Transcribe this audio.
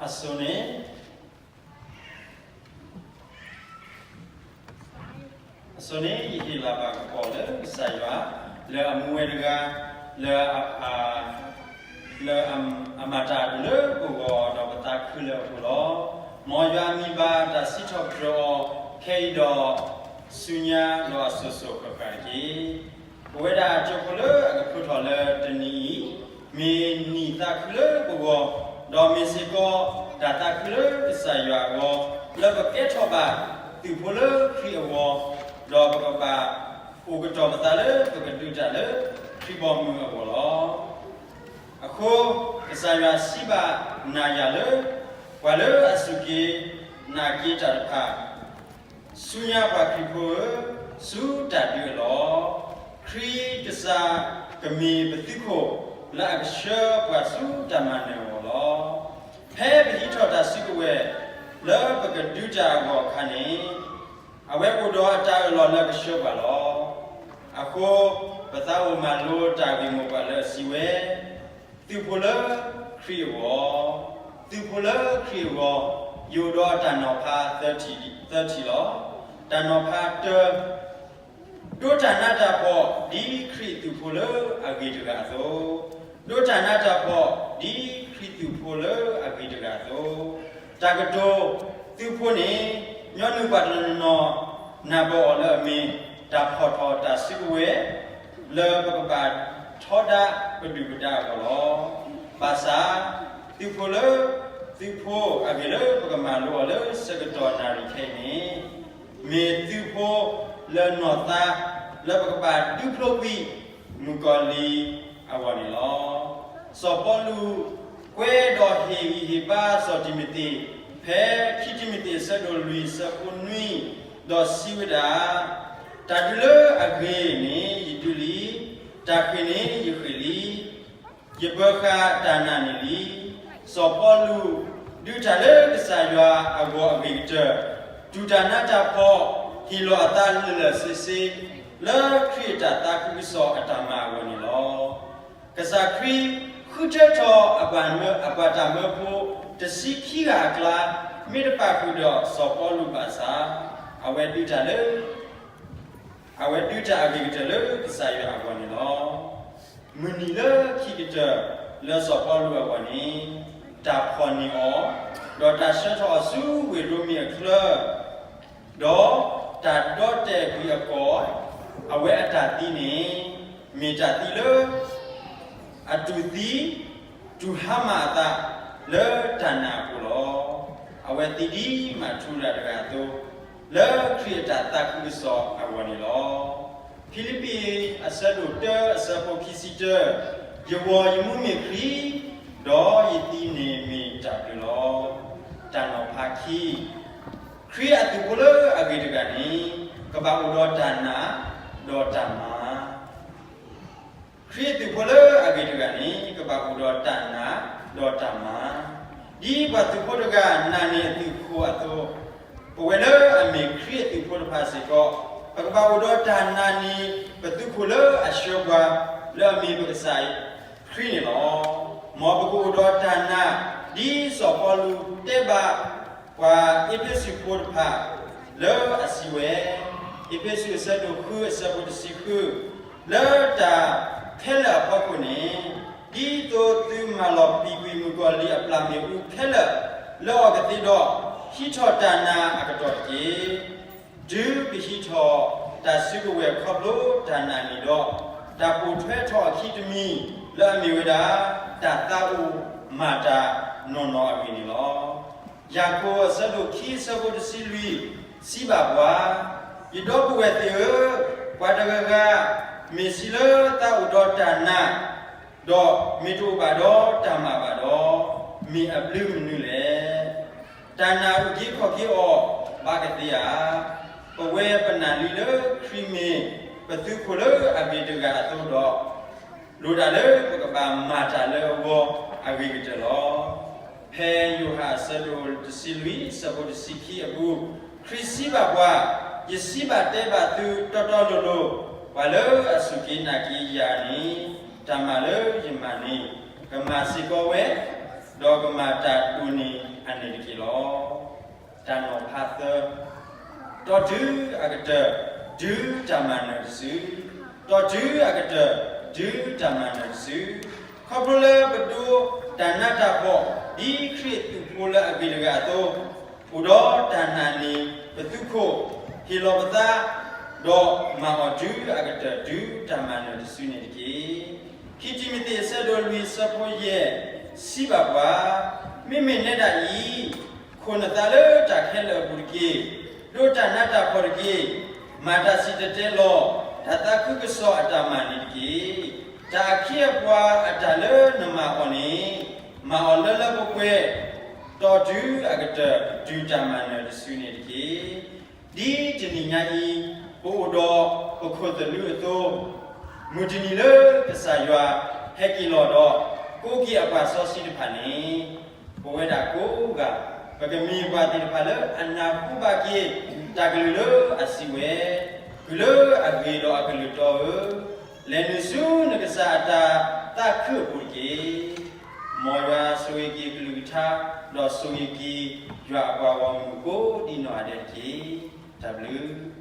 အဆိန့ၣ်, အဆိန့ၣ် ယဟ့ၣ်လၤဘၣ်ကပီၤလၢကစၢ်ယွၤ, လၢအမူဝဲတဂၤ, လၢ လၢအမၤတၢ်အဒိၣ်လၢပဂီၢ်ဒီးပသးခုလၢအဃိလီၤ. မ်ယွၤအမံၤဘၣ်တၢ်စံးထီၣ်ပတြၢၤအီၤ ခဲအံၤဒီးဆူညါဒီးအစိၤစိၤဃၣ်ဃၣ်တက့ၢ်. ပဝဲဒၣ်အကၠိဖိလၢအကဖျိထီၣ်လၢတနံၤအံၤ, မ့ၢ်နံၣ်သးခုလၢပဂီၢ်, ဒီးမ့ၢ်စ့ၢ်ကီးတၢ်သးခုလၢကစၢ်ယွၤအဂီၢ်, လၢပကဲထီၣ်ဘၣ်သုးဖိလၢခရံာ်အဂီၢ်, ဒီးပကဘၣ်အိၣ်ကတီၤပသးလၢပကဒုးတၢ်လၢခရံာ်ဘီမုၢ်အဂီၢ်လီၤ. အဃိ, ကစၢ်ယွၤစံးဘၣ်နၤယၤလၢ ပှၤလၢအစူၢ်က့ၤနာ်က့ၤတၢ်တဖၣ် ဆူညါပှၤခရံာ်ဖိဧၢ, ဆူတၢ်ဒုးအလီၢ်, ခရံာ်ကစၢ်ကမ့ၢ်ပသုးခိၣ် လၢအကဆှၢပှၤဆူတၢ်မၤနၢၤအဂီၢ်လီၤ. ဖဲပဟံးထီၣ်တၢ်စုကဝဲၤ လၢပကဒုးတၢ်အဂီၢ်အခါန့ၣ်, အဝဲအိၣ်ဒီးအတၢ်အၢၣ်လီၤလၢကဆှၢပှၤလီၤ. အဃိ, ပသးအိၣ်မၤလိတၢ်ဂ့ၢ်မိၢ်ပှၢ်လၢအစံးဝဲ, သုးဖိလၢခရံာ်အဂီၢ်, သုးဖိလၢခရံာ်အဂီၢ်, ယအိၣ်ဒီးတၢ်နီၤဖးသၢထံၣ်လီၤ. တၢ်နီၤဖးတၢ, ဒိးတၢ်နးတၢ်ဖှီၣ်ဒ်ခရံာ်သုးဖိလၢအဂ့ၤတဂၤအသိး, ဒိးတၢ်နးတၢ်ဖှီၣ်ဒ်ခရံာ်သုးဖိလၢအဂ့ၤတဂၤအသိး, တၢ်ကတိၤ, သုးဖိန့ၣ် ညီနုၢ်ပှၤတနီၤနီၤ နၢ်ပၢၢ်အီၤလၢအမ့ၢ် တၢ်ဖီၣ်ထီၣ်တၢ်စုကဝဲၤ လၢပကဘၣ်ထီဒါပဒုၣ်ပဒါအဂီၢ်လီၤ. ဘၣ်ဆၣ်, သုးဖိလၢ, သုးဖိအဂ့ၢ်လၢပကမၤလိအီၤလၢဆၢကတီၢ်နၣ်ရံၣ်ခဲအံၤန့ၣ်, မ့ၢ်သုးဖိလၢနီၢ်သး လၢပကဘၣ်ဒုးဖျိကွံာ်မုၣ်ကီၤလံၢ်အဂီၢ်န့ၣ်လီၤ. စီၤပီလူး ကွဲးဒီးဟ့ၣ်ဂံၢ်ဟ့ၣ်ဘါစီၤတံၤမသ့း ဖဲခံတံၤမသ့းအဆၢဒိၣ်လွံၢ်အဆၢဖိနွံ, ဒီးစံးဝဲဒၣ်, တၢ်ဒုးလၢအဂ့ၤန့ၣ်ယဒုးလံ, တၢ်ဃ့ၢ်န့ၣ်ယဃ့ၢ်လံ, ယဘၢဃာ်တၢ်နာ်န့ၣ်လံ. စီၤပီလူး ဒုးတၢ်လၢကစၢ်ယွၤအဂီၢ်အဂ့ၤကတၢၢ်, တူၢ်တၢ်နးတၢ်ဖှီၣ်, ဟ့ၣ်လီၤအသးလၢာ်လၢာ်ဆ့ဆ့ လၢခရံာ်အတၢ်သးခုကစီၣ်အတၢ်မၤအဂီၢ်န့ၣ်လီၤ. ကစၢ်ခရံာ်ဃုထၢထီၣ်အပှၤမၢ, အပှၤတၢ်မၢဖိ တဆံခံဂၤအကျါ မ့ၢ်တပာ်ဃုာ်ဒီးစီၤပီလူးဘၣ်ဆၣ်, အဝဲဒုးတၢ်လၢ အဝဲဒုးတၢ်အဂ့ၤကတၢၢ်လၢကစၢ်ယွၤအဂီၢ်န့ၣ်လီၤ. မုၢ်နံၤလၢခံကတၢၢ်လၢစီၤပီလူးအဂီၢ်န့ၣ်, တၢ်ဖီၣ်န့ၢ်အီၤ, ဒီးတၢ်ဆှၢထီၣ်အီၤဆူဝ့ၢ်ရိမ့ၤအချၢ, ဒီးတၢ်ဒီၣ်တဲာ်ကွံာ်အကီၢ်, အဝဲအတၢ်သံန့ၣ် မ့ၢ်တၢ်သံလၢ အတူၢ်သံ, တူၢ်ဟါမၢ်အသးလၢတၢ်နာ်အဃိလီၤ. အဝဲသံဒ်မၤထူရၤတဂၤအသိး, လၢခရံာ်အတၢ်သးခုကစီၣ်အဂီၢ်န့ၣ်လီၤ. ဖံလံးပံး အဆၢဒိၣ်တၢအဆၢဖိခံဆံတၢ, ယဂီၢ်ယမူမ့ၢ်ခရံာ်, ဒီးယသံန့ၣ်မ့ၢ်တၢ်ဘျုးလီၤ. တၢ်နီၤဖးခံ, ခရံာ်အသုးဖိလၢအဂ့ၤတဂၤန့ၣ် ကဘၣ်အိၣ်ဒီးတၢ်နာ်ဒီးတၢ်မၤ ခရံာ်အသုးဖိလၢအဂ့ၤတဂၤန့ၣ် ကဘၣ်အိၣ်ဒီးတၢ်နာ်ဒီးတၢ်မၤ, ဒ်ပှၤသုးဖိတဂၤနာ်န့ၢ်အသုးခိၣ်အသိး, ပဝဲလၢအမ့ၢ်ခရံာ်အသုးဖိတဖၣ်စ့ၢ်ကီး, ပကဘၣ်အိၣ်ဒီးတၢ်နာ်န့ၢ်ပသုးခိၣ်လၢအဆှၢပှၤ, လၢအမ့ၢ်ပကစၢ်ခရံာ်န့ၣ်လီၤ. မ်ပကအိၣ်ဒီးတၢ်နာ်, ဒ်စီၤပီလူးတဲဘၣ် ပှၤအ့းဖ့းစူးဖိတဖၣ် လၢအစံးဝဲ, အ့းဖ့းစူးအဆၢဒိၣ်ဃုအဆၢဖိတဆံဃု, လၢတၢ်ခဲလၢာ်အဖီခိၣ်န့ၣ်, ဒ်သိးသုမၤလီၤပံာ်ကွံာ်မုၣ်ကီၤလံၢ်အပျၢ်မ့ၣ်အူခဲလၢာ်, လၢအီၤကသ့ဒီး, ဟံးထီၣ်တၢ်နာ်အကတီၢ်တက့ၢ်. တုၤပဟံးထီၣ်တၢ်စုကဝဲၤခီဖျိတၢ်နာ်န့ၣ်ဒီး, တၢ်ပိာ်ထွဲထီၣ်အခံတမံၤ လၢအမ့ၢ်ဝဲဒၣ်, တၢ်သးအိၣ်မၤတၢ်နီၢ်နီၢ်အဂ့ၢ်န့ၣ်လီၤ. ယၤကိာ်အဆၢဒိၣ်ခံအဆၢဖိတဆံလွံၢ် စံးဘၣ်ပှၤ, ယဒီပုၢ်ဝဲၢ်သ့ၣ်ဧၢ, ပှၤတဂၤဂၤ မ့ၢ်ဆံးလၢသးအိၣ်ဒီးတၢ်နာ်, ဒီးမ့ၢ်တအိၣ်ဘၣ်ဒီးတၢ်မၤဘၣ်ဒီး, မ့ၢ်အဘျုးမနုၤလဲၣ်. တၢ်နာ်အုၣ်က့ၤခီၣ်က့ၤအီၤဘၣ်ကသ့ဧါ. ပဝဲပနာ်လံလၢခရံာ်မ့ၢ်ပသုးခိၣ်လၢအဂ့ၤတဂၤအသိးဒီး, လိၣ်ဒၣ်လၢပကဘၣ်မၤတၢ်လၢအဂီၢ်အဂ့ၤကတၢၢ်လီၤ. ဖဲယိၤဟၣ်အဆၢဒိၣ်တဆံလွံၢ် အဆၢဖိတဆံခံအပူၤ, ခရံာ်စံးဘၣ်ပှၤ, ယစံးဘၣ်တဲဘၣ်သုတီတီလိၤလိၤ, ပှၤလၢအစူၢ်က့ၤနာ်က့ၤယၤန့ၣ်, တၢ်မၤလၢယမၤန့ၣ်, ကမၤစ့ၢ်ကီးဝဲ, ဒီးကမၤတၢ်ဒိၣ်န့ၢ် န့ၣ်တက့ၢ်လီၤ. တၢ်နီၤဖးသၢ, တီၢ်တုၤအကတၢၢ် တုၤတၢ်မၤနၢၤတစု, တီၢ်တုၤအကတၢၢ် တုၤတၢ်မၤနၢၤတစု, ခီဖျိလၢပဒိတၢ်နးတၢ်ဖှီၣ် ဒ်ခရံာ်သူၣ်ဖိလၢအဂ့ၤတဂၤအသိး, အိၣ်ဒီးတၢ်နာ်န့ၢ်ပသူၣ်ခိၣ်, ဟ့ၣ်လီၤပသး, ဒီးမၤအီၤတုၤအကတၢၢ် တုၤတၢ်မၤနၢၤတစုန့ၣ်တက့ၢ်. ခံတံၤမသ့း အဆၢဒိၣ်လွံၢ် အဆၢဖိယဲၢ် စံးဘၣ်ပှၤ, မ့မ့ၢ်နဲဒၣ်အံၤ, ခိၣ်နသးလၢတၢ်ခဲလၢာ်အပူၤတက့ၢ်. ဒိတၢ်နးတၢ်ဖှီၣ်တက့ၢ်. မၤတၢ်စံၣ်တဲၤတဲလီၤ တၢ်သးခုကစီၣ်အတၢ်မၤန့ၣ်တက့ၢ်. တၢ်အခ့အပှၤအတၢ်လၢနမၤအီၤန့ၣ်, မၤအီၤလၢလၢပှဲၤပှဲၤ, တီၢ်တုၤအကတၢၢ် တုၤတၢ်မၤနၢၤတစုန့ၣ်တက့ၢ်. ဒ်တနံၤညါအံၤ, ပအိၣ်ဒီးပခိၣ်သလုးအသိး, မုၢ်တနံၤလၢကစၢ်ယွၤဟဲက့ၤလီၤဒီး ကိးက့ၤအပှၤစီဆှံတဖၣ်န့ၣ်, ပဝဲဒၣ်ကိးဂၤ, ပကမ့ၢ်ပှၤသ့ၣ်တဖၣ်လၢအနၢ်ဟူဘၣ်က့ၤ တၢ်ကလုၢ်လၢအစံးဝဲ, ကုၢ်လၢအဂ့ၤဒီးအကလုၢ်တီဧၢ, လဲၤနုာ်ဆူနကစၢ်အတၢ်သးခုအပူၤတက့ၢ်. မ်ယွၤဆိၣ်ဂ့ၤက့ၤကလုၢ်ကထါ, ဒီးဆိၣ်ဂ့ၤက့ၤယွၤအပှၤဂီၢ်မုၢ်ကိးဒံးနီၢ်ဂၤဒဲးတက့ၢ်. တၢ်ဘျုး